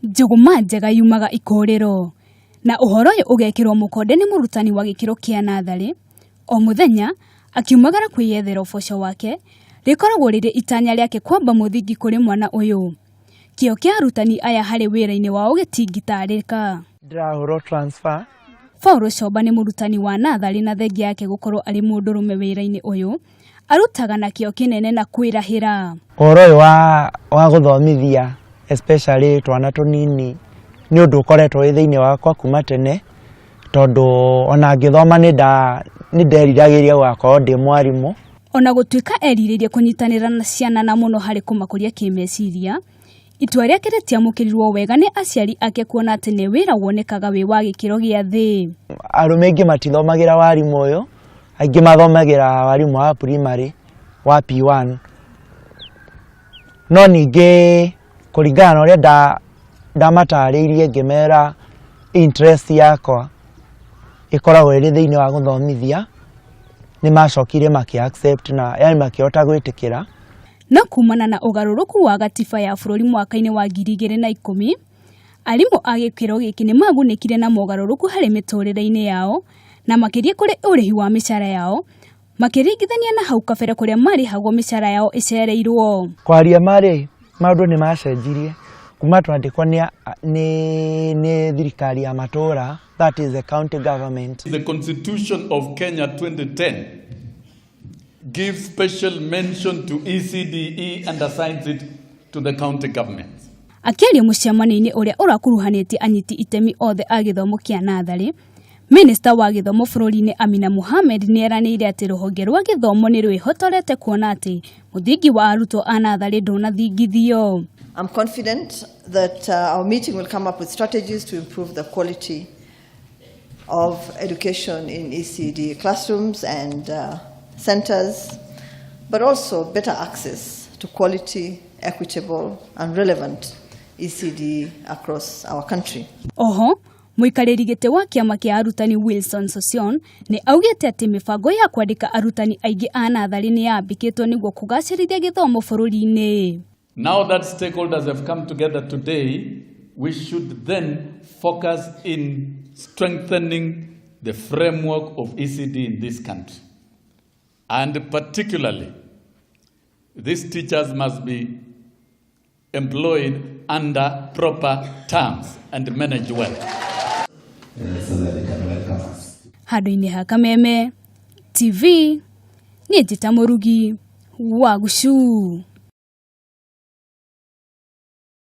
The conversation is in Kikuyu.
Njũgũma njega yumaga ikũrĩro, na ũhoro ũyũ ũgekĩrwo mũkonde nĩ mũrutani wa gĩkĩro kĩa natharĩ, o mũthenya akiumagara kwĩyethera ũboco wake, rĩkoragwo rĩrĩ itanya rĩake kwamba mũthingi kũrĩ mwana ũyũ. Kĩo kĩa arutani aya harĩ wĩra-inĩ wao gĩtingĩtarĩka. Ndĩrahũrwo transfer. Paul Comba nĩ mũrutani wa natharĩ na thengia yake gũkorwo arĩ mũndũrũme wĩra-inĩ ũyũ, arutaga na kĩo kĩnene na kwĩrahĩra. Ũhoro ũyũ wa, wa gũthomithia especially twana tũnini nĩ ũndũ ũkoretwo wĩ thĩinĩ wakwa kuma tene tondũ ona ngĩthoma nĩ nderiragĩria gũgakorwo ndĩ mwarimũ. Ona gũtuĩka erirĩirie kũnyitanĩra na ciana na mũno harĩ kũmakũria kĩmeciria, itua rĩake rĩtiamũkĩrirwo wega nĩ aciari ake kuona atĩ nĩ wĩra wonekaga wĩ wa gĩkĩro gĩa thĩ. Arũme aingĩ matithomagĩra warimũ ũyũ, aingĩ mathomagĩra warimũ wa primary wa P1. No ningĩ kũringana na ũrĩa ndamatarĩirie ngĩmera interest yakwa ĩkoragwo ĩrĩ thĩinĩ wa gũthomithia, nĩ macokire makĩ accept na yani makĩhota gwĩtĩkĩra. No kumana na ũgarũrũku wa gatiba ya bũrũri mwaka-inĩ wa 2010, arimũ a gĩkĩro gĩkĩ nĩ magunĩkire na mogarũrũku harĩ mĩtũrĩre-inĩ yao, na makĩria kũrĩ ũrĩhi wa mĩcara yao, makĩringithania na hau kabere kũrĩa marĩhagwo mĩcara yao ĩcereirwo. Kwaria ma rĩ, maũndũ nĩ macenjirie kuma twandĩkwo nĩ, nĩ, nĩ thirikari ya matũra, that is the county government. The Constitution of Kenya 2010 gives special mention to ECDE and assigns it to the county governments. Akĩaria mũcemanio-inĩ ũrĩa ũrakuruhanĩtie anyiti itemi othe a gĩthomo kĩa natharĩ, Minista wa gĩthomo bũrũri-inĩ Amina Mohamed nĩ eranĩire atĩ rũhonge rwa gĩthomo nĩ rwĩhotorete kuona atĩ mũthingi wa arutwo a natharĩ ndũnathingithio. I'm confident that our meeting will come up with strategies to improve the quality of education in ECD classrooms and centers, but also better access to quality, equitable, and relevant ECD across our country. Oho, mũikarĩri gĩtĩ wa kĩama kĩa arutani Wilson Sossion nĩ augĩte atĩ mĩbango ya kwandĩka arutani aingĩ a natharĩ nĩ yambĩkĩtwo nĩguo kũgacĩrithia gĩthomo bũrũri-inĩ. Now that stakeholders have come together today, we should then focus in strengthening the framework of ECD in this country. And particularly, these teachers must be employed under proper terms and managed well. So that they can welcome us. Handũ-inĩ ha Kameme TV, niĩ njĩta Mũrugi wa Gucu.